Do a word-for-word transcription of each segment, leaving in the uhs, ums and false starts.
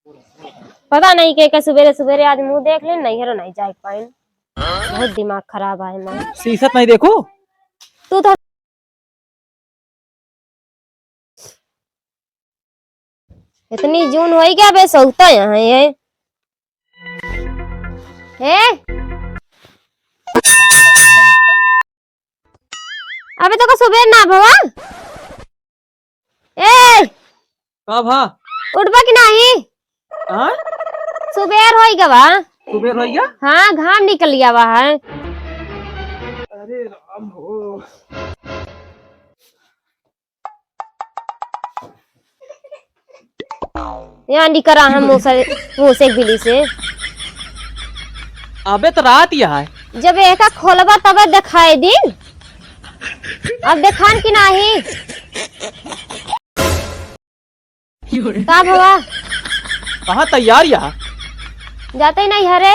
पता नहीं के, के सुबेरे सुबेरे आज मुँह देख लेन, नैहरो नहीं जाए पाइन। बहुत दिमाग खराब है हमार। शीशत नहीं देखू? तू तो इतनी जून होई गया बे, सोता यहाँ है। हे? अबे तो का सुबेर ना भवा? ए! का भा? उठबा कि नाही? हाँ? सुबेर होई गवा। सुबेर होई गया? हाँ, घाम निकल गया है। अरे राम हो। यहाँ निकरा हम मुँह से, मुँह से बिली से। अबे तो रात यह है। जब एका खोलबा तबे देखाई दिन। अब देखान कि नाही? का भवा? कहाँ तैयार यहाँ? जाते ही नहीं हरे।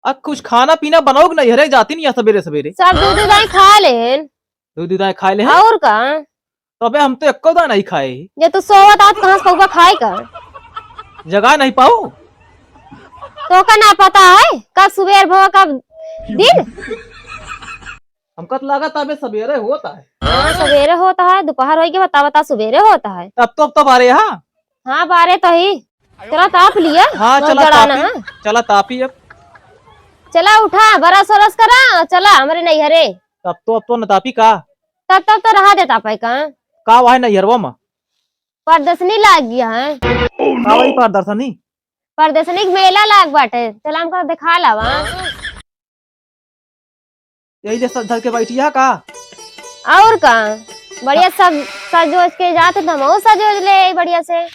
अब कुछ खाना पीना बनाओ कि नहीं हरे? जाती नहीं यहाँ सबेरे सबेरे। सब दूध उधाई खा लेन। दूध उधाई खा ले हैं? और का? तो अबे हम तो एको दाना नहीं खाए। जे तू सोवत आत कहाँ से पौवा खाए का? जगह नहीं पाऊ। तो का ना पता है कब सुबेर भवा कब दिन? हमका तो लगा था अबे सबेरे होता है। हाँ, सबेरे होता है, दोपहर होई के बता, बता, सबेरे होता है। तब तो, अब तो बारे यहाँ। हाँ, बारे तो ही। चला ताप लिया, हाँ, बहुत चला जड़ाना तापी, है। चला तापी अब। चला उठा, बरस वरस करा, चला हमरे नैहरे। तब तो, अब तो न तापी का? तब, तब तो रहा दे तापे का। का वही नैहरवा में? प्रदर्शनी लाग गया है। का वही प्रदर्शनी? प्रदर्शनी के मेला लाग बाटे, चला हमका दिखा लावा। यही जे सज धज के बैठी है का? और का, बढ़िया सब सजोज के जात, तो हमहू सजोज ले आई बढ़िया से।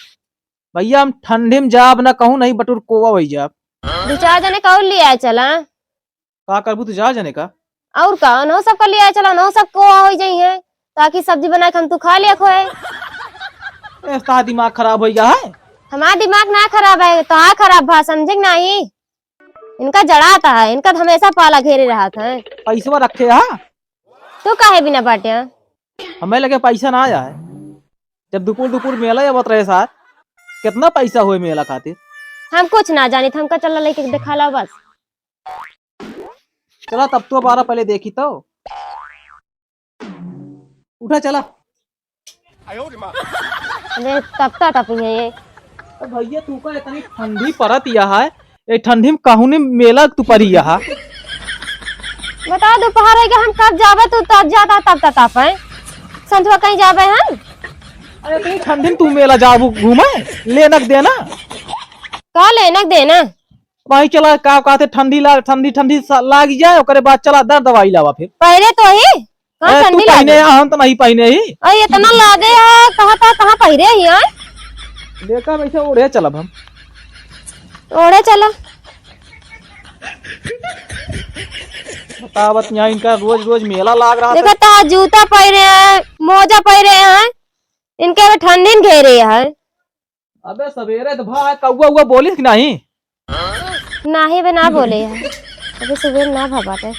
भैया, हम ठंडी में जाब ना कहूँ नहीं, बटुर कोवा वही जाब। दो चार जने का और ले आए चला। का करबू तू चार जने का? और का, उन्हों सबका ले आए चला, उन्हों सब कोवा हो जाई है, ताकि सब्जी बना के हम तू खा लिया खोए। ए, ता दिमाग खराब हो गया है। हमारा दिमाग ना खराब है, तो हाँ खराब भा, समझे कि नहीं? इनका जड़ाता है, इनका तो हमेशा पाला घेरे रहत है। पैसवा रखे हा? तू काहे बिना बाटे? हमें लगे पैसा ना आया है। जब दुपुर दुपुर मेला आवत रहे साथ, कितना पैसा हुए मेला खातिर? हम कुछ ना जानित, हमका चला लेके दिखा लाओ बस। चला तब तो बारह पहले देखी तो। उठा चला। अरे तपता तपी है ये। अरे भैया, तू का इतनी ठंडी पड़त या है, ये ठंडी में कहूँ ने मेला तू परी या है? बता, दोपहर है कि हम कब जाबे, तू तब जाता, तब तक ताप है। संझवा कहीं जाबे हम? अरे इतनी ठंडी में तू मेला जाबू घूमे, लेनक देना? का लेनक देना? वही चला, का कहते, ठंडी लाग, ठंडी, ठंडी सा-, लाग जाए, ओकरे बाद चला दर्द दवाई लावा फिर। पहले तो ही कहाँ ए, तू ठंडी पहने लागे? आ, हम तो नहीं पहने ही। अरे, इतना लागे है, कहाँ, कहाँ, कहाँ पहिरे ही, हाँ? देखा, वैसे ओढ़े चलब हम। ओढ़े चला। बतावत यहाँ इनका रोज रोज मेला लाग रहा देखा, था। ता जूता पहिरे हैं, मोजा पहिरे हैं, इनके अबे ठंडी न घेरे है। अबे, सवेरे तो भा, कौआ उआ बोलिस कि नहीं? नाही बे, ना बोले है। अबे, सुबह ना भा बाटे।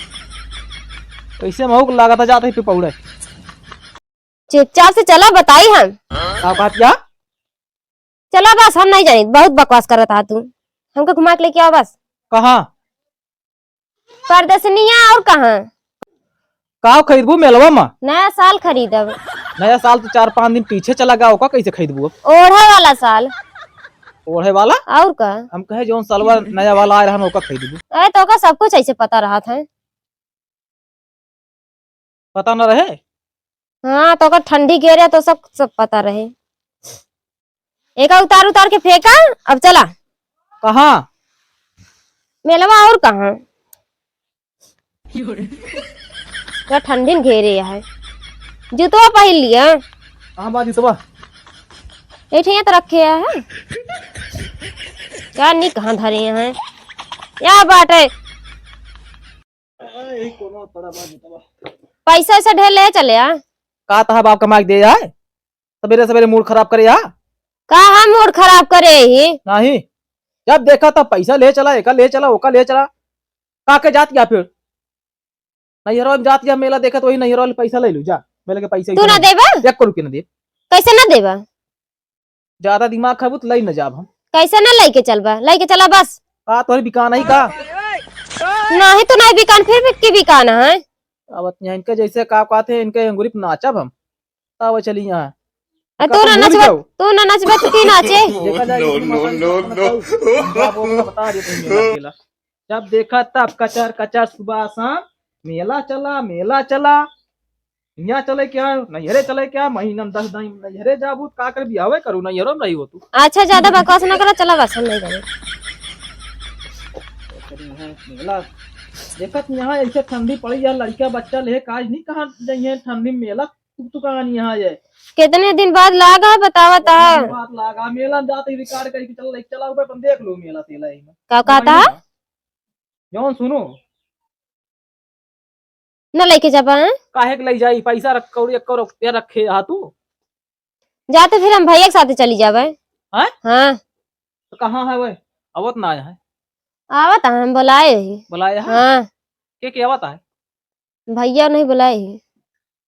कैसे महूक लागत है, जाते ही पौड़े। चुपचाप से चला, बताई हम। का बात क्या? चला बस, हम नहीं जानी, बहुत बकवास करत हा तू। हमके घुमा के लेके आओ बस। कहाँ? प्रदर्शनिया और कहाँ? का खरीदबू मेलवा में? नया साल खरीदब। नया साल तो चार पाँच दिन पीछे चला गया, ओका कैसे खरीदबू अब? ओढ़े वाला साल। ओढ़े वाला? और का? हम कहे जौन सालवा नया वाला आए रहन, ओका खरीदबू। अरे तो ओका सब कुछ ऐसे पता रहत है। पता न रहे? हाँ, तो ओकर ठंडी घेरे तो सब, सब पता रहे। एका उतार उतार के फेंका, अब चला। कहाँ? मेलवा और कहाँ? या ठंडी न घेरे है। जूतवा पहिर लिया। कहाँ बा जूतवा? एक ठे यहाँ तो रखे है। क्या नी कहाँ धरे हैं? या बाटे। ए, यही कोनो पड़ा बा जूतवा। पैसा वैसा ढेर ले चले आ। का तहा बाप कमा के दे आए? सबेरे सबेरे मूड खराब करे आ। का हम मूड खराब करे ही? नहीं, जब देखा तब पैसा ले चला, एका ले चला, ओका ले चला। का के जात गया फिर? नैहरवा में जात गया, मेला देखत वही नैहरवा ले पैसा ले लू जा। मेले के पैसा तू ना देबा? एक को रुपया ना दे। कैसे ना देबा? ज्यादा दिमाग खराब हो तो लई न जाब हम। कैसे ना लइके चलबा? लइके चला बस। का तोहरे बिकान है का? नहीं तो नहीं बिकान, फिर भी की बिकान है? अब यहाँ इनके जैसे का कहते हैं, इनके अंगुरी पे नाचब हम। तब चली यहाँ। आ, तू ना नचबा, तू ना नचबा तो की नाचे? देखा जाए, no, no, no, no। बता दे तुम मेला खेला। जब देखा तब कचर कचर, सुबह शाम मेला चला, मेला चला। यहाँ चले क्या, नैहरे चले क्या, महीना में दस दिन नैहरे जाबू, का कर बियाहे करू, नैहरो में रही हो तू। अच्छा, ज्यादा बकवास ना करा, चला बस, हम नहीं जाने। मेला देखत यहाँ ऐसे ठंडी पड़ी है, लड़का बच्चा ले काज नहीं, कहाँ जाइए ठंडी में मेला। तू, तू कहाँ नहीं यहाँ है? कितने दिन बाद लागा है, बतावा ता। कितने दिन बाद लागा, मेला में जाते ही रिकॉर्ड करके चल, चला ऊपर अपन देख लो मेला तेला ही में। का कहता है? जौन सुनो। न लेके जाबा, हैं? काहे के ले जाई? पैसा रख, कौड़ी एक रुपया रखे हा तू? जा तो फिर हम भैया के साथ चली जाबे। हैं? हाँ। तो कहाँ है वह? आवत ना आया है। आवत है, हम बुलाए ही। बुलाए है? हाँ। के के आवत है? भैया नहीं बुलाए ही।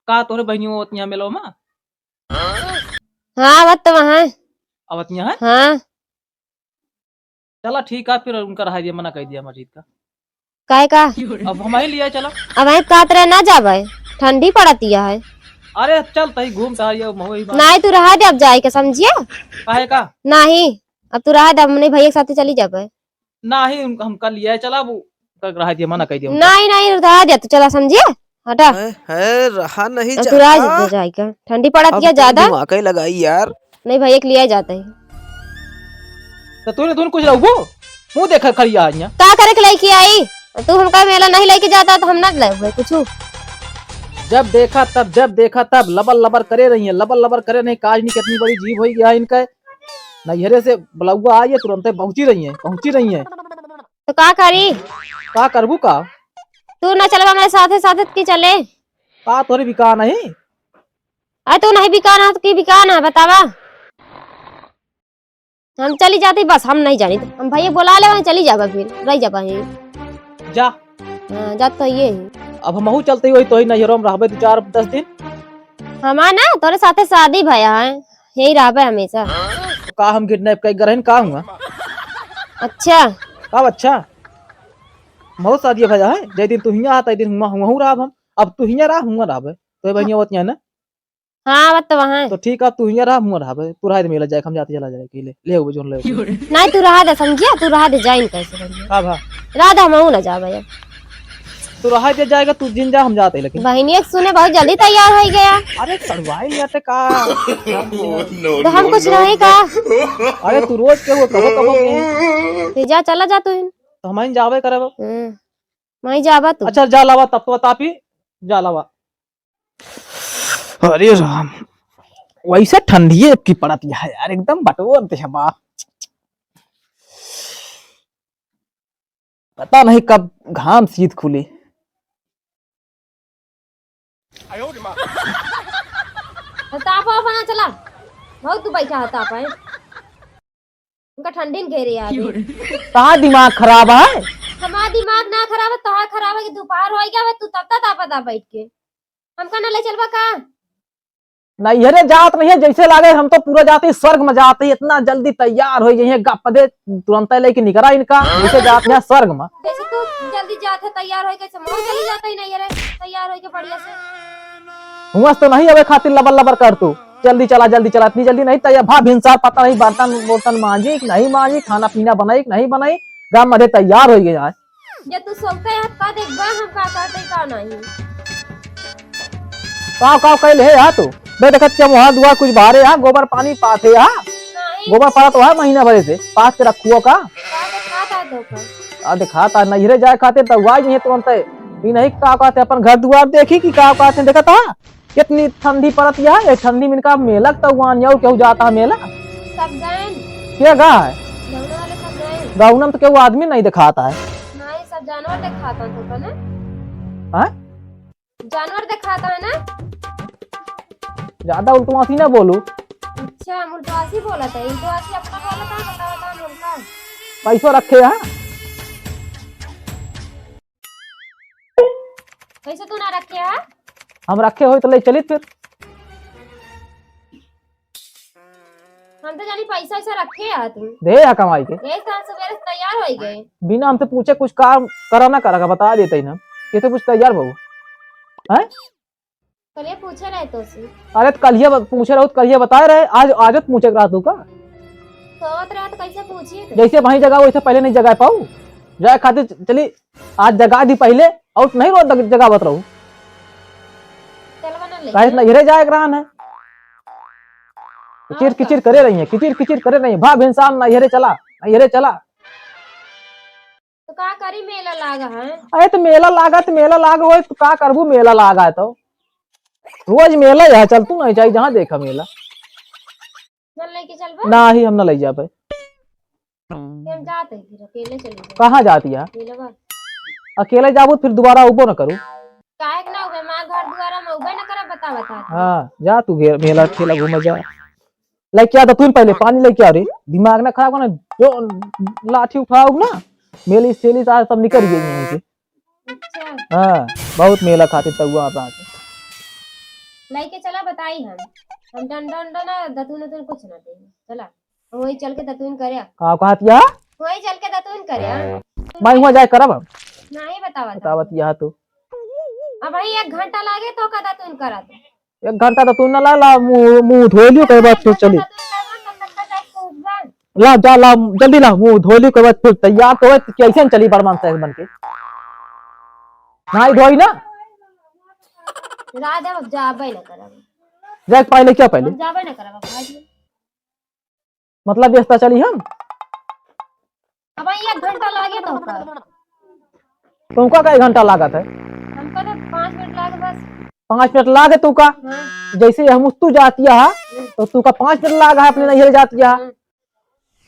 का तोहरे बहनियों आवत यहाँ मिलो मा? हाँ, आवत तो वहाँ। आवत यहाँ है? हाँ। चला ठीक है, फिर उनका रहा दिया, मना कर दिया मस्जिद का। काहे का? अब हम ही लिया चला। अब वहीं कहत रहे ना जाबे, ठंडी पड़तिया है। अरे चल तही घूम टहल ये महू ही बात। नहीं, तू रहा दे अब जाए के, समझिया? काहे का? नहीं, अब तू रहा दे, अपने भैया के साथ चली जाबे। नहीं, उन-, हमका लिया चला, वो का रहा दिया, मना कर दिया उनका। नहीं, नहीं, रहा दे, तू चला, समझिया? हटा। है, है, रहा नहीं अब तू रहा जाता। दे जाए के, ठंडी पड़तिया अब ज्यादा। दिमाग ही लगाई यार। नहीं भैया, एक लिया जाता है। तो तूने, तूने कुछ रहू, मुँह देखा खड़ी आ यहाँ। का करे के लेके आई? तू हमका मेला नहीं लेके जाता तो हम ना लेबे कुछ। जब देखा तब, जब देखा तब लबर लबर करे रही है, लबर लबर करे नहीं, काज नहीं, कितनी बड़ी जीभ होई गया इनका। नैहरे से बुलौआ आई है, तुरंते पहुँची रही है, पहुँची रही है। तो का करी? का करबू का? तू ना चलबा मेरे साथे, साथे की चले? का तोरी बिकान है? अरे तू नहीं बिकान है तो की बिकान है, बतावा? हम चली जाती, बस हम नहीं जानी, हम भैया बुला ले, वहीं चली जाबा, फिर रह जाबा यहीं। जा। हाँ, जा तो ये ही। अब हमहू चलते ही वही, तो ही नैहरों में रहबे दो चार दस दिन। हमार ना तोरे साथे शादी भया है, यही रहबे हमेशा। का हम किडनैप कई गरहन का हुआ? अच्छा। का अच्छा? हमहू शादी भया है, जय दिन तू हियाँ आ, तय दिन हुआ, हुआ रहब हम। अब तू हियाँ रह, हुआ रहबे, तो बहनिया होती है ना। हाँ, बात तो वहाँ है। तो ठीक है, तू हियाँ रहा, मुँह रहा बे। तू रहा दे, मेला जाए, हम जाते चला जाए, के ले, ले आओ, जोन ले आओ। नहीं, तू रहा दे, समझिया, तू रहा दे, जाइन कैसे करिए। का भा? रहा दे, हम ना जाबे अब। तू रहा दे जाएगा, तू जिन जा, हम जाते लेकिन। बहनिया के सुने बहुत जल्दी तैयार हो गया। अरे, कड़वाई लिया ते का? तो हम कुछ नहीं का? अरे, तू रोज के वो कबो, कबो के। ते जा, चला जा तू हिन। तो हम ही जाबे करब। हम्म, वहीं जाबा तू। अच्छा, जा लावा, तब तो तापी, जा लावा। अरे राम, वैसे ठंडिये की पड़त है यार, एकदम बटोर दे बा। पता नहीं कब घाम सीध खुली। तापा अपना चला, बहुत तू बैठा है तापा है। उनका ठंडी न घेरे यार। तहार दिमाग खराब है? हमार दिमाग ना खराब है, तहार खराब है कि दोपहर हो गया है, तू तब तक तापा था बैठ के। हमका ना ले चलबा का? नैहरे जात नहीं है, जैसे लागे हम तो पूरा जाते ही स्वर्ग में जाते ही, इतना जल्दी तैयार हो गई है, गप दे तुरंत लेके निकरा इनका, जैसे जात है स्वर्ग में। जैसे तू जल्दी जात है तैयार हो के, समझ चली जाता ही नैहरे तैयार हो के बढ़िया से। हुआ तो नहीं अबे खातिर लबर लबर कर तू, जल्दी चला, जल्दी चला, इतनी जल्दी नहीं तैयार भा, भिनसार पता नहीं बर्तन बोर्तन मांजी कि नहीं मांजी, खाना पीना बनाई कि नहीं बनाई, गप मधे तैयार हो गया है। जे तू सोते है, का देखबा हम का करते का नहीं। काव, काव कैल है हा तू? बे देखत क्या वहाँ दुआ कुछ बाहरे हा, गोबर पानी पाथे हा? नहीं। गोबर पड़ा तो है महीना भरे से, पाथ के रखुआ का? का देखा था तो का? आ देखा था, नैहरे जाए खातिर तो हुआ ही नहीं तुरंत। ई नहीं का कहते अपन घर दुआर देखी कि का कहते देखत हा? कितनी ठंडी पड़त यह, ये ठंडी में इनका मेला तो हुआ नहीं, केहू जाता है मेला? सब गए। के गा है? गौना वाले सब गए। गौना में तो केहू आदमी नहीं दिखाता है। नहीं, सब जानवर दिखाता तो का ना? हाँ? जानवर दिखाता है ना? ज्यादा उल्टवासी ना बोलू। अच्छा, हम उल्टवासी बोला था, उल्टवासी अपना बोला था, बता, बता, बोलता। पैसो रखे हैं? पैसा तू ना रखे है? हम रखे होई तो ले चलित फिर। हम तो जानी पैसा वैसा रखे है तू। दे या कमाई के। यही तो हम सुबह से तैयार हो गए। बिना हमसे पूछे कुछ काम करा ना करा का बता देते ही ना। कैसे पूछ तैयार बहू? हैं? कलिया पूछे रहे तो से। अरे तो कलिया ब-, पूछे रहो तो कलिया बताए रहे। आज, आज तो पूछे रहा तू का? सोवत रहा तो कैसे पूछिए तो? जैसे वहीं जगह वैसे पहले नहीं जगह पाऊ। जाए खातिर च-, चली आज जगा दी पहले, और नहीं रोज जग-, जगावत रहू। चलवा ना ले काहे ले। नैहरे जाए के रहन है। किचिर और का? किचिर करे रही है, किचिर किचिर करे रही है। भा भिनसार नैहरे चला, नैहरे चला। तो का करी, मेला लागा है। अरे तो मेला लागा तो मेला लाग होए तो का करबू, मेला लागा है तो रोज मेला यहाँ चलतू नहीं चाहिए, जहाँ देखा मेला। ना लेके चलबा? ना ही हम ना ले जाबे। कि हम जाते हैं फिर अकेले चले जाए। कहाँ जाती है? मेलवा। अकेले जाबू तो फिर दोबारा उबो न करू। काहे के ना उबे, माँ घर दुआरा में उबे न करे, बता बता के। हाँ, जा तू घेर, मेला ठेला घूमे जा। लेके आ दतुइन पहले, पानी लेके आ रे। दिमाग ना खराब करना, जो लाठी उठाओ ना, मेली सेली सारा सब निकल गई यहीं से। अच्छा। हाँ, बहुत मेला खातिर तउआ आता है। लेके चला बताई हम। हम डंडा उंडा ना, दतुन उतुन कुछ ना दे। चला। वही चल के दतुन करे। का कहत या? वही चल के दतुन करे। मैं हुआ जाए करब हम। नहीं बतावत बतावत है। या तो। अब भाई एक घंटा लागे तो का दतुन करा तो। एक घंटा दतुन ना ला, ला मुंह, मुंह धो लियो, ओकर बाद फिर चली। दतुन करबा, तब तक का जाए खूब बा। ला, जा, ला, जल्दी ला, मुंह धो लियो, ओकर बाद फिर तैयार तो होए, कैसे हम चली बरमान से बन के? नहीं धोई ना? रात अब जाबे ना करब। जाए पहले क्या पहले? अब जाबे ना करब, भाई। मतलब व्यस्त चली हम? अब एक घंटा लागे तो का? तुमका का एक घंटा लागत है? हमका तो पाँच मिनट लागे बस। पाँच मिनट लागे तू का? हाँ। जैसे हम तू जाती है, हम्म। तो तू का पाँच मिनट लाग है अपने नैहर जाती है। हम्म।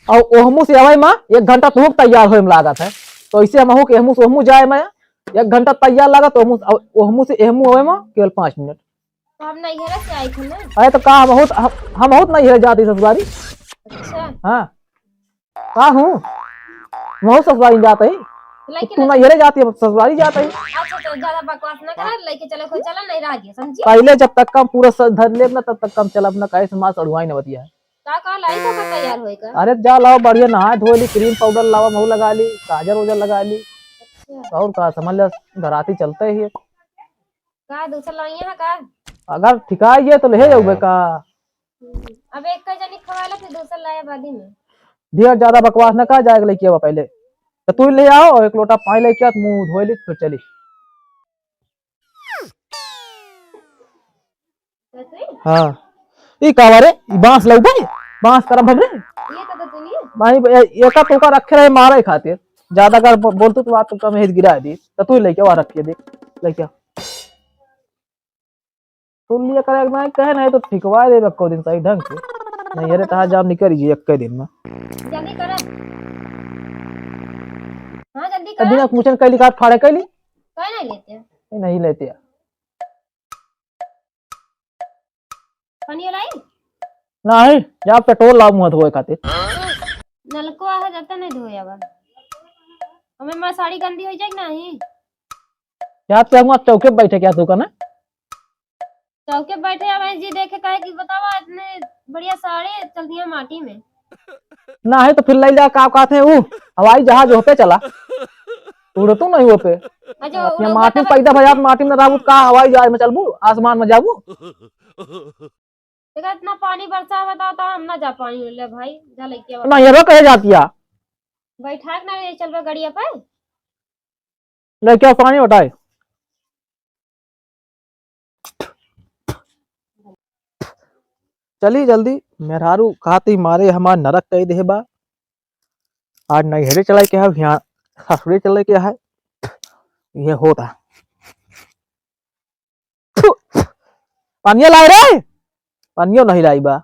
और ओहमू से आवे में एक घंटा तुहू के तैयार होए में लागत है। तो ऐसे हम के एहमू से ओहमू जाए में एक घंटा तैयार लागत, ओहमू, ओहमू से एहमू आवे में केवल पाँच मिनट। तो हम नैहरे से आई थी ना। अरे तो का हम बहुत, हम, हम बहुत नैहरे जाती ससुरारी। अच्छा। हाँ। का हूँ? बहुत ससुरारी जाते ही। लेकिन तू नैहरे जाती है, ससुरारी जाते ही। अच्छा तो ज्यादा बकवास ना कर, लेके चले कोई चला नहीं रह गया, समझी? पहले जब तक हम पूरा सर धर लेब ना, तब तक हम चलब ना, काहे से माँ सड़ुआई न बतिया है। का का लाई तो का तैयार होए का? अरे जा लाओ बढ़िया नहाए धोए ली, क्रीम पाउडर लावा, महू लगा ली, काजर उजर लगा ली। अच्छा। और का समझ ले, घराती चलते ही। का दूसर लाइए है का? अगर ठिकाई गए तो ले जाओगे का? हम्म, अब एक का जनी खवाला फिर दूसर लाया बादी में। ढेर ज्यादा बकवास ना कहा जाएगा, लेके आवा पहले। तो तू ले आओ और एक लोटा पानी लेके आ, मुंह धोए ली फिर चली। ससुरी? हाँ। ई का बा रे? ई बांस लउबे? बांस करम भग रे? ये तो दतुनिया। भाई, ए-, एका तोका रखे रहे मारे खातिर। ज्यादा अगर ब-, बोलतू तो बात तो कम है, गिरा दी। तो तू लेके आ, रखिए देख। लेके आ। तू लिया करे ना, कहे नहीं तो ठिकवा दे एको दिन सही ढंग से। नहीं, अरे तहार जाम निकल जी एक दिन में। जल्दी कर। हाँ, जल्दी तो कर। बिना पूछन कैली का फाड़े कैली? काहे नहीं लेते? नहीं लेते। पानी लाई? नहीं, जा पेट्रोल लाओ मुंह धोए खातिर। नलको आहे जाता नहीं धोए अब। हमें माँ साड़ी गंदी हो जाए कि नहीं? जा तू हुआ चौके बैठे क्या तू का ना? चौके बैठे अब जी देखे काहे कि बतावा इतने बढ़िया साड़ी चल दिया माटी में। ना है तो फिर ले जा, का कहते हैं ऊ, हवाई जहाज हो पे चला, उड़तू नहीं हो पे। अच्छा, अपने उड़ो माटी में तब पैदा भया, माटी में रहबू, का हवाई जहाज में चलबू, आसमान में जाबू? देखा इतना पानी बरसा बताओ तो हम ना जा पानी ले भाई, जा लेके आओ। ना ये कहे जाती है। बैठा के ना ले चलबे गड़िया पे। लेके आओ पानी उठाए। चली जल्दी, मेहरारू खाती मारे हमार नरक कई देहे बा। आज नैहरे चलाई के है, यहाँ ससुरे चलाई के है, ये होता। थू, पानिया लाए रे, पानियो नहीं लाई बा।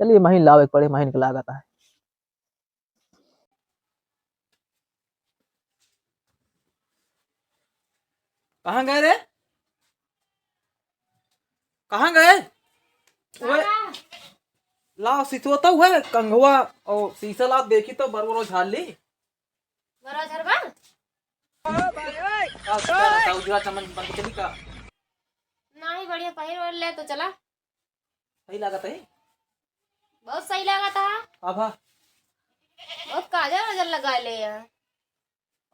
चलिए महीन लावे के पड़े, महीन के लागत है। कहाँ गए रे? कहाँ गए? ओए, लाओ, सिसवा तो है, कंघवा और सीसा लाओ, देखी तो बरबरो झाड़ ली। बरबरो झाड़बा? का उजरा चमन बन के चली का? नहीं, बढ़िया पहिर ओढ़ ले तो चला। सही लागत है। बहुत सही लागत है। अब हाँ। बहुत काजर वाजर लगाए ले है।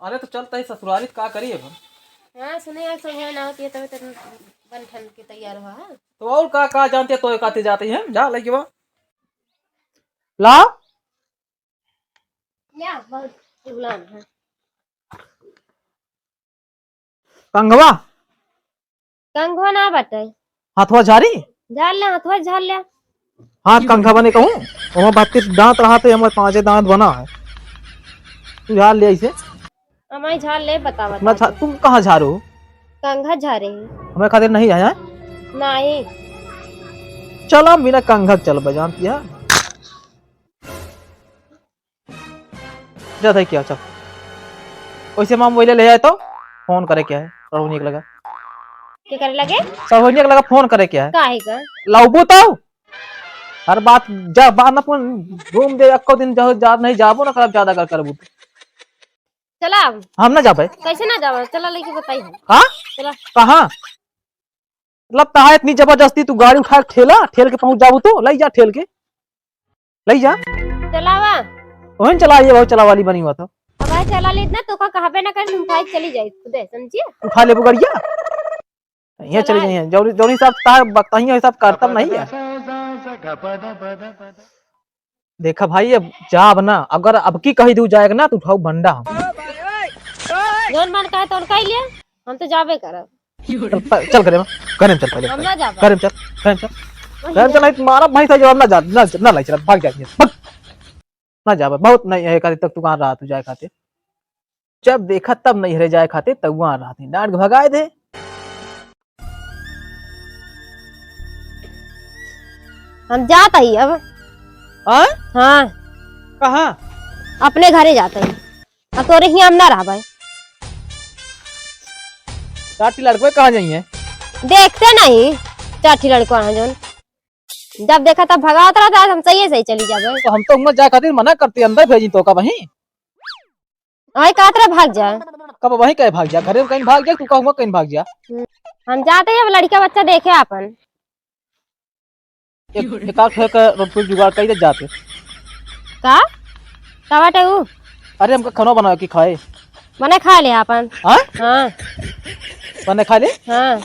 अरे तो चलता ही ससुरारी, तो का करी अब? हाँ, सुने यार, संगे ना होती है तबे तो बन ठन के तैयार हुआ है। तो और का, का जानते तो काते जाते हैं, जा लइके बा। ला। या, बहुत गुलाम है। कंघवा? कंघवा ना बाटे। हथवा झारी? झार ले, हथवा झार ले। हाथ कंघा बने कहूँ? ओमा बत्तीस दांत रहा थे, हमरे पांचे दांत बना है। तू झार ले ऐसे। हमारे झार ले, बता, बता ना झा-, दे। तुम कहाँ झारो? कंघा झारे हैं। हमें खातिर नहीं आया है? नहीं। चला, बिना कंघा के चल बजान किया। जात है क्या? चल। वैसे माम वहिले ले आए तो फोन करे क्या है? सरहुनिया के लगा। के करे लगे? सरहुनिया के लगा फोन करे क्या है? काहे का? लाउबू तो। हर बात जा, बात ना फोन घूम दे, अक्को दिन जाओ, जा नहीं जाबो ना करब, ज्यादा कर करबू तो। चला अब। हम ना जाबे। कैसे ना जाबे? चला लेके बताई हम। हाँ? चला। कहाँ? मतलब तहा इतनी जबरदस्ती, तू गाड़ी उठा के ठेला, ठेल के पहुंच जाबू तो, लई जा ठेल के। लई जा। चलावा। ओहन चला, ये बहुत चला वाली बनी हुआ था। अब आए चला लेत ना, तो का कहबे ना कर, तुम उठाई चली जाई खुदे, समझिए? उठा लेबू गड़िया? ये चला चली ले। जाइए, जौनी, जौनी साहब तार बकताही है, साहब करतब नहीं है। देखा भाई, अब जाब ना, अगर अब की कही दू जाएगा ना, तो उठाऊ भंडा हम। जौन मन कहे तौन कह लिए, हम तो जाबे करब। चल, प-, चल घरे में, घरे में चल पहले। हम ना जाबे। घरे में चल, घरे में चल। वही घरे में चल, ना। नहीं तो मारा भाई था जो हम ना जा, ना, ना लाई चला, भाग जाएंगे। भाग। ना जाबे, बहुत नहीं है, कल तक तू कहाँ रहा, तू जाए खाते। जब देखा तब नैहरे जाए खातिर तउआ रहत ही, डांट के भगाए दे। हम जात ही अब। हाँ? हाँ। कहाँ? अपने घरे जात ही। अब तोरे हियाँ हम ना रहबे। चार ठी लड़को कहाँ जाइए? देखते नहीं, चार ठी लड़को कहाँ जौन। जब देखा तब भगावत रहता, हम सही सही चली जाबे। तो हम तो उमर जाए खातिर मना करती, अंदर भेजी तो का वहीं? अरे कहत रहे भाग जा। कब वहीं कहे भाग जा, घरे में कहीं भाग जा, तू कहूँगा कहीं भाग जा। हम्म, हम जाते ही अब लड़का बच्चा देखे आपन। एक, एक आध ठे के रोड पे जुगाड़ कई दे जाते। का? का बाटे ऊ? अरे हमका खाना बना के खाए। मने खा ले आपन। हाँ? हाँ। मने खा ले? हाँ।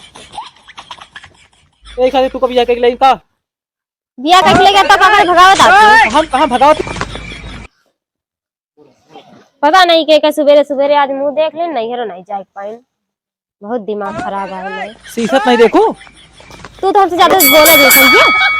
ए, खाली तू कभी जाके ले का? बिया कइके ले गया तो का करे भगावत आदमी? हम कहाँ भगावत? पता नहीं के, के सुबेरे सुबेरे आज मुँह देख ले, नैहरो नहीं जाए पाइन। बहुत दिमाग खराब है हमें। सीसत नहीं देखू? तू तो हमसे ज्यादा बोला दे, समझे?